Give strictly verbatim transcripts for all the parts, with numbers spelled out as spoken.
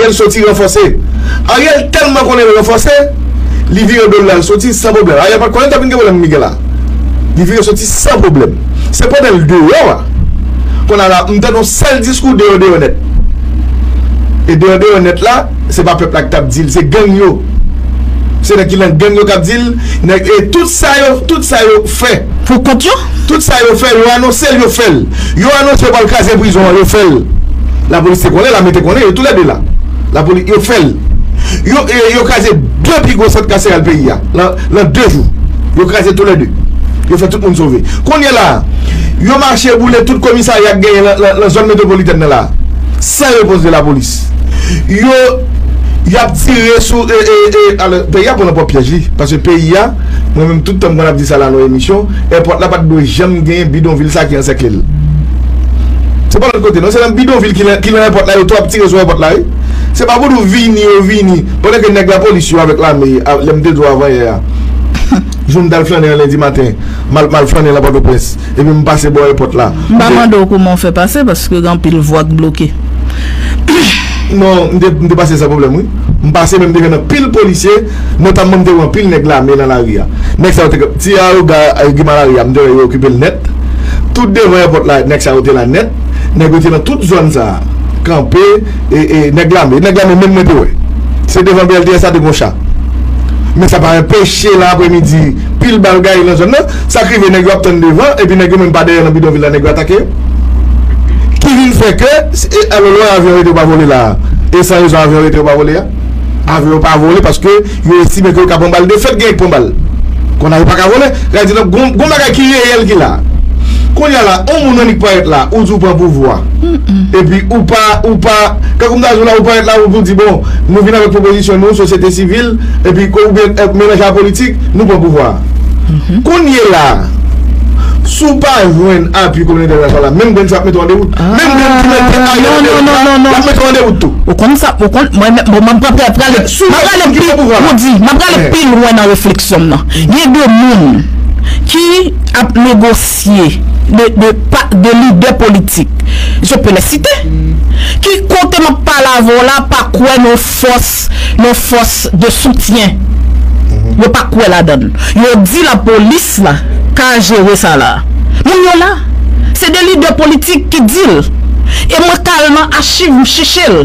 Ariel soti ranfòse. Ariel tèlman konnen l ranfòse, li vire do l la, l soti san pwoblèm. Ariel pa t konnen l t ap vin gen pwoblèm Miguel la. Li vire soti san pwoblèm. Se pandan l deyò a. Kounye a la, m tande yon sèl diskou deyò, deyò nèt. E deyò, deyò nèt la, se pa pèp la ki t ap di l, se gang yo. Se nèg ki nan gang yo k ap di l, nèg, e tout sa yo, tout sa yo fè. Pou kont yo? Tout sa yo fè, yo anonse l, yo fè l. Yo anonse yo pral kraze prizon an, yo fè l. Lapolis te konnen, lame te konnen, yo toulède la. Lapolis, yo fè l. Yo, e, yo kraze de pi gwo sant kaseral peyi a, nan, nan de jou. Yo kraze toulède. Yo fè tout moun sove. Kounye a la, yo mache boule tout komisarya k genyen nan, nan, nan zòn metwopolitèn nan la. San repons de lapolis. Yo, y ap tire sou, e, e, e, alò, peyi a pran nan pwòp pyèj li. Paske peyi a, mwen menm tout tan m konn ap di sa la nan emisyon, èpòt la pa t dwe janm genyen bidonvil sa ki ansèkle l. Se pa lòt kote, non, se nan bidonvil ki nan, ki nan èpòt la, yo tou ap tire sou èpòt la, wi. Se pa pou di w vini, yo vini. Pandan ke nèg lapolis yo avèk lame, a, lè m te di w avan yè a, jou m t al flannen an lendi maten, m al, m al flannen nan Pòtoprens, epi m pase bò èpòt la. M pa mande w kouman w fè pase, paske gen anpil vwa k bloke. Non, m te, m te pase san pwoblèm, wi. M pase, men m te jwenn anpil polisye, notamman m te wè anpil nèg lame nan lari a. Nèg sa yo te, ti awoga, e, Guy Malaria, m te wè yo okipe l nèt. Tout devan èpòt la, nèg sa yo te la nèt. Nèg yo te nan tout zòn sa a. Kanpe, e, e, nèg lame, nèg lame menm mwen te wè. Se devan B L T S la te gon cha. Men sa pa anpeche la apremidi, pil bal gaye nan zòn nan. Sa k rive, nèg yo ap tann devan, epi nèg yo menm pa dèyè nan bidonvil la, nèg yo atake yo. Ki vin fè ke, e, alò, lè avyon rete yo pa vole la, e san rezon avyon rete yo pa vole a. Avyon yo pa vole paske yo estime ke yo ka pran bal. Defèt gen k pran bal. Kounye a yo pa ka vole. Sa vle di, gon, gon bagay ki reyèl ki la. Kounye a la, yon moun annik parèt la, ou di w pran pouvwa. Epi ou pa, ou pa, kankou m ta di w la, ou parèt la, ou pou di, bon, nou vin avèk pwopozisyon nou, sosyete sivil, epi ko-, oubyen, e, melanje a politik, nou pran pouvwa a. Kounye la, si w pa jwenn apui kominote entènasyonal la, menm grenn sa ap mete w andewout. Menm grenn ki mete Ariel andewout la, y ap mete w andewout tou. Ou konn sa, ou konn, mwen menm, bon, mwen pral, pral, mwen prale pi, ou di, mwen prale pi lwen nan refleksyon m nan. Gen de moun ki ap negosye, de, de, pa, de lidè politik, je peux les citer, ki kote m ap pale avè w la, pa kwè nan fòs, nan fòs de soutyen. Yo pa kwè ladan l. Yo di lapolis la ka jere sa la. Moun yo la. Se de lidè politik ki di l. E mwen ka al nan achiv, m chèche l.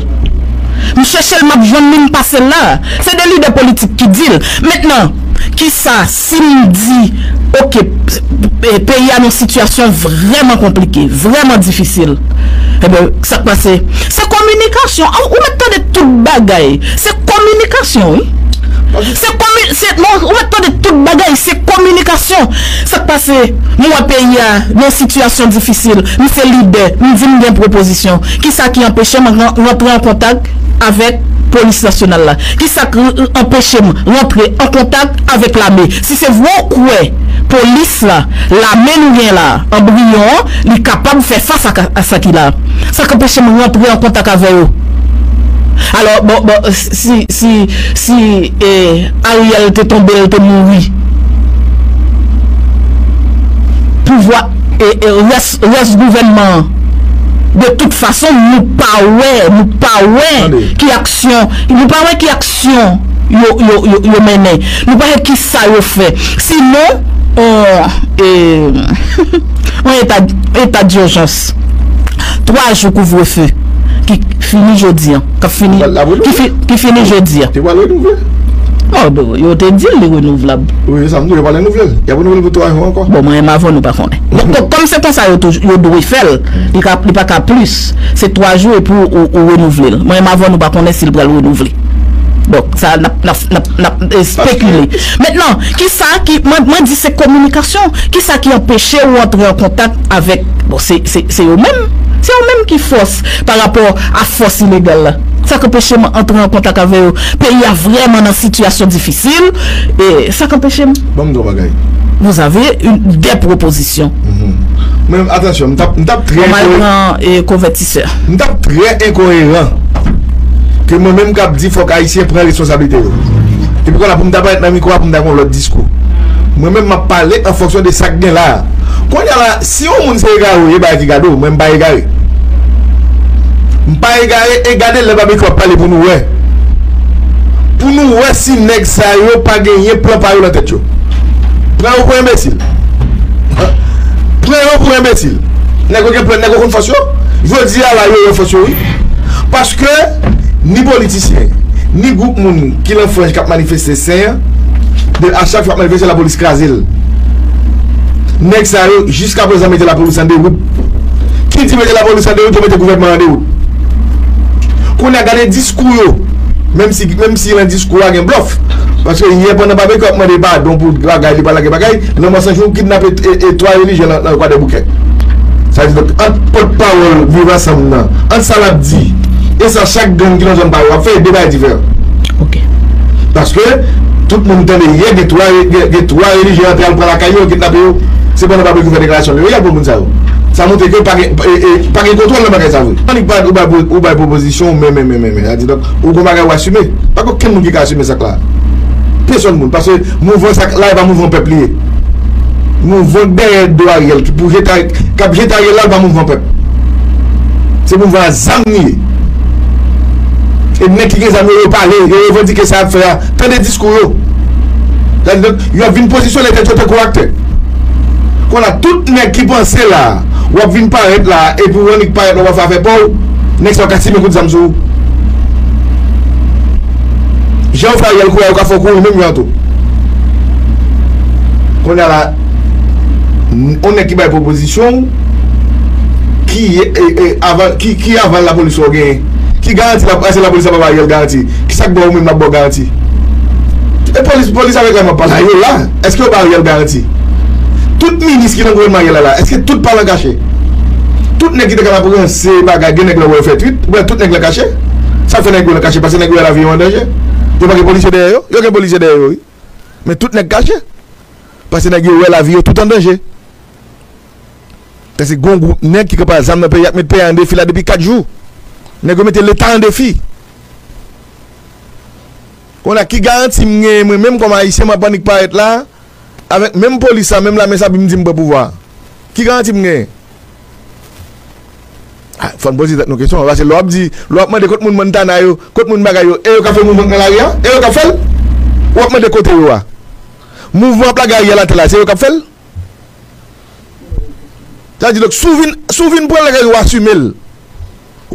M chèche l, m ap jwenn li, m pase l la. Se de lidè politik ki di l. Mentnan, kisa si m di, oke, e, peyi a nan sitiyasyon vrèman konplike, vrèman difisil? Ebyen, sa k pase? Se kominikasyon. Ou, ou mèt tande tout bagay. Se kominikasyon, wi. Se komi-, se, non, ou mèt tande tout bagay, se kominikasyon. Sa k pase? Nou wè peyi a nan sitiyasyon difisil. M se lidè, m di m gen pwopozisyon. Kisa ki anpeche m ran-, rantre an kontak avèk polis nasyonal la? Kisa k r-, anpeche m rantre an kontak avèk lame? Si se vre w kwè polis la, lame nou gen la, anbriyan an, li kapab fè fas a ka-, a sa ki la. Sa k anpeche m rantre an kontak avè yo? Alò, bon, bon, si, si, si, e, Ariel te tonbe, l te mouri, pouvwa, e, e, rès, rès gouvènman an, de tout fason, nou pa wè, nou pa wè ki aksyon, nou pa wè ki aksyon yo, yo, yo, yo mennen. Nou pa wè ki sa yo fè. Sinon, on, e, on eta, eta dijans. Twa jou kouvrefe ki fini jodi an, k ap fini, ki fi-, ki fini jodi an. Te pral renouvle. Oh, bon, yo te di l li renouvlab. Wi, se sa m di w, yo pral renouvle l. Y ap renouvle l pou twa jou ankò. Bon, mwen menm avè w nou pa konnen. Bon, kò-, kòm se konsa yo toujou, yo dwe fè l, li ka, li pa ka plis. Se twa jou epi w, w, w renouvle l. Mwen menm avè w nou pa konnen si l pral renouvle. Donk, sa, n ap, n ap, n ap, n ap espekile. Mentnan, kisa ki, mwen, mwen di se kominikasyon. Kisa ki anpeche w antre an kontak avèk, bon, se, se, se yo menm. Se yo menm ki fòs pa rapò a fòs ilegal la. Sa k anpeche m antre an kontak avè yo. Peyi a vrèman nan sitiyasyon difisil. E sa k anpeche m. Ban m di w yon bagay. Vous avez une, des propositions. Men, atansyon, m t ap, m t ap trè enkoyeran. Pran, e, konvètisè. M t ap trè enkoyeran ke mwen menm k ap di fòk Ayisyen pran responsablite yo. Epi kounye a pou m ta parèt nan mikwo a pou m ta gen yon lòt diskou. Mwen menm m ap pale an fonksyon de sa k gen la a. Kounye a la, si yon moun se egare w ye, bagay ki gade w, mwen m pa egare. M pa egare, e gade lè Babekyou ap pale pou nou wè. Pou nou wè si nèg sa yo pa genyen plan pa yo nan tèt yo. Pran yo pou enbesil. Pran yo pou enbesil. Nèg yo gen plan, nèg yo konn fòs yo. Jodi a la, yo wè fòs yo, wi. Paske ni politisyen, ni gwoup moun ki lan franj k ap manifeste sen an, de, a chak fwa y ap manifeste, lapolis kraze l. Nèg sa yo, jiskaprezan, mete lapolis an dewout. Ki di mete lapolis an dewout, yo mete gouvènman an dewout. Kounye a, gade diskou yo. Menm si, menm si nan diskou a gen blòf. Paske yè pandan Babekyou ap mande padon pou bagay, li pa lage bagay, lanmò san jou kidnape e, e twa relijye nan, nan Kwadèboukè. Sa vle di, donk, ant pòtpawòl Viv Ansanm nan, ant sa l ap di, e sa chak gang ki nan zòn pa yo ap fè, de bagay diferan. Ok. Paske tout moun tande yè gen twa, gen, gen twa relijye antre al pran lakay yo, kidnape yo. Se pandan Babekyou fè deklarasyon li yo, y al pran moun sa yo. Sa montre ke pa gen, e, e, pa gen kontwòl nan bagay sa vre. Annik pa ou bay, ou bay pwopozisyon, men, men, men, men, men. Sa di, donk, ou gon bagay ou asime. Pa gen okenn moun ki ka asime sa k la. Pèsòn moun. Paske mouvman sa k la, e pa mouvman pèp li ye. Mouvman k dèyè do Ariel, ki pou jete, k ap jete Ariel la, e pa mouvman pèp. Se mouvman a zam li ye. E nèg ki gen zam yo, yo pale, yo revandike sa y ap fè a. Tande diskou yo. Sa di, donk, yo ap vin pozisyone tèt yo tankou aktè. Kounye a, tout nèg ki panse la, w ap vin parèt la, epi w annik parèt la, w ap fè afè pa w, nèg sa yo ka simen kout zam sou ou. Jan yo fè Ariel kouri a, yo ka fè w kouri menm jan tou. Kounye a la, yon nèg ki bay pwopozisyon, ki, e, e, aval, ki, ki aval lapolis ou genyen? Ki garanti la, èske lapolis la pa ba Ariel garanti? Ki sa k ba w menm l ap ba w garanti? E polis, polis avèk lame ap pale a, yo la. Èske yo ba Ariel garanti? Tout minis ki nan gouvènman Ariel la la, èske tout pa nan kache? Tout nèg ki te kapab ranse bagay, gen nèg la wè yo fè twit, ou wè tout nèg nan kache. Sa k fè nèg yo nan kache? Paske nèg yo wè lavi yo an danje. Yo pa gen polisye dèyè yo? Yo gen polisye dèyè yo, wi. Men tout nèg kache. Paske nèg yo wè lavi yo tout an danje. Paske gon gwoup nèg ki pran zam nan peyi a, ap met peyi a an defi la depi kat jou. Nèg yo mete leta an defi. Kounye a, ki garanti m genyen, mwen menm kòm Ayisyen, m ap annik parèt la, avèk menm polis sa, menm lame sa, pou m di m pran pouvwa a? Ki garanti m genyen? A, fò n poze tèt nou kesyon an, paske lè w ap di, lè w ap mande kot moun Montana yo, kot moun bagay yo, e yo k ap fè mouvman nan lari a? E yo k ap fè l? W ap mande kote yo a? Mouvman ap lage Ariel atè la, se yo k ap fè l? Sa di, donk, si w vin, si w vin pran l nan kay, w asime l.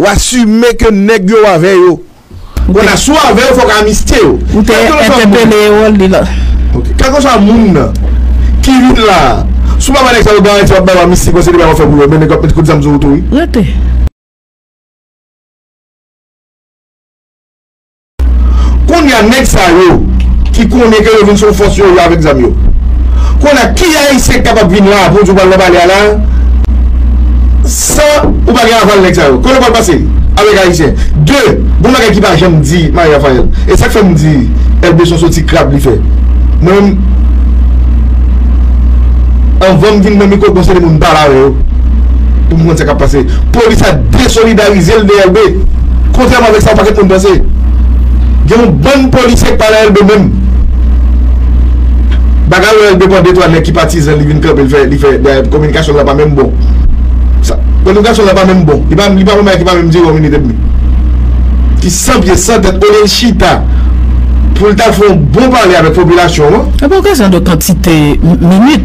W asime ke nèg yo avè yo. Kounye a, si w avè yo, fòk w amiste yo. Ou te entèpele yo, li la. Ok. Kèlkeswa moun nan ki vin la, si w pa ba nèg sa yo garanti, w ap ba yo amiste, konsa se de bagay w ap fè pou yo, men nèg yo ap met kout zam sou ou tou, wi. Rete. Kounye a, nèg sa yo, ki konnen ke yo vin sou fòs yo, yo avèk zam yo. Kounye a, ki Ayisyen k kapab vin la, pou di w pral nan palè a la, san ou pa gen aval nèg sa yo? Kote w pral pase avèk Ayisyen? De, gon bagay ki pa janm di, Marie Raphaël. E sa k fè m di, Elbe se yon soti krab li fè. Mwen menm, anvan m vin nan mikwo, gon seri moun m pale avè yo. Pou m konn sa k ap pase. Polis la desolidarize l de Elbe. Kontrèman avèk sa yon pakèt moun panse. Gen yon bann polisye k pa nan Elbe menm. Bagay yo Elbe pran de twa nèg ki patizan li vin kanpe, li fè, li fè, dayè kominikasyon l lan pa menm bon. Sa, kominikasyon l lan pa menm bon. Li pa, li pa yon bagay ki pa menm dire yon minit edmi. Ki san pye, san tèt, olye l chita pou l ta fè yon bon pale avèk popilasyon an. E pa yon kesyon de kantite m-, minit.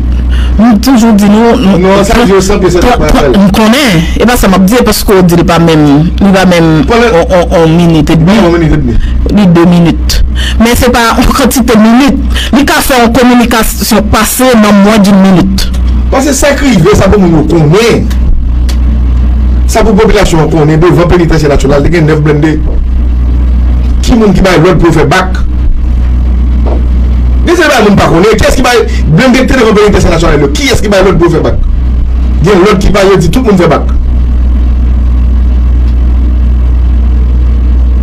M toujou di nou, nou, non, sa di yo san pye, san tèt, pa fè l. M konnen, e pa sa m ap di, paske w di li pa menm, li pa menm on, on, on minit edmi. Li de minit. Men se pa yon kantite minit. Li ka fè yon kominikasyon pase nan mwens d'une minute. Paske sa k rive, sa pou moun yo konnen. Sa pou popilasyon an konnen, devan penitansye nasyonal, te gen nèf blende. Ki moun ki bay lòd pou yo fè bak? Gen seri bagay moun pa konnen. Kiyès ki bay blende ki te devan penitansye nasyonal yo? Kiyès ki bay lòd pou yo fè bak? Gen lòd ki bay, yo di tout moun fè bak.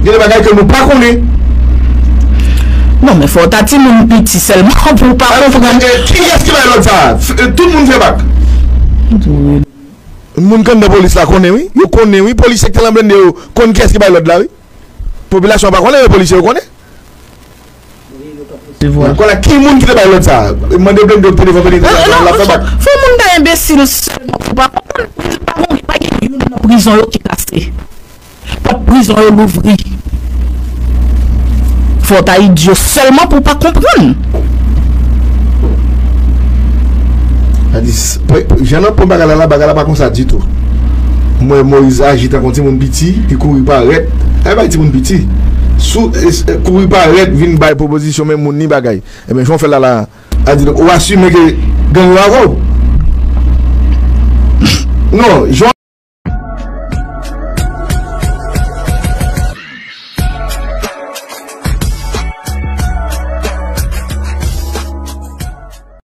Gen de bagay ke nou pa konnen. Non, men fò w ta timoun piti sèlman pou w pa konprann. Kiyès ki bay lòd sa a? Tout moun fè bak. Moun k anndan polis la konnen wi. Yo konnen wi. Polisye k te nan blende yo konn kiyès ki bay lòd la wi. Popilasyon an pa konnen, men polisye yo konnen. Konnen ki moun ki te bay lòd sa a. Mande blende yo ki te devan blende la, la fè bak. Fò moun ta enbesil sèlman pou pa konprann. Pa gen, pa gen youn nan prizon yo ki kase. prizon yo louvri. Fò w ta idyo sèlman pou w pa konprann. Sa di, s- pre- jan nan pran bagay la, la, bagay la pa konsa ditou. M wè Moyiz aji tankou yon timoun piti, li kouri parèt. Ay bay timoun piti. Sou, e, s- e, kouri parèt, vin bay pwopozisyon, men moun ni bagay. Ebyen, jan w fè l la, la, a di, donk, ou asime ke gang yo avè w. Non, jan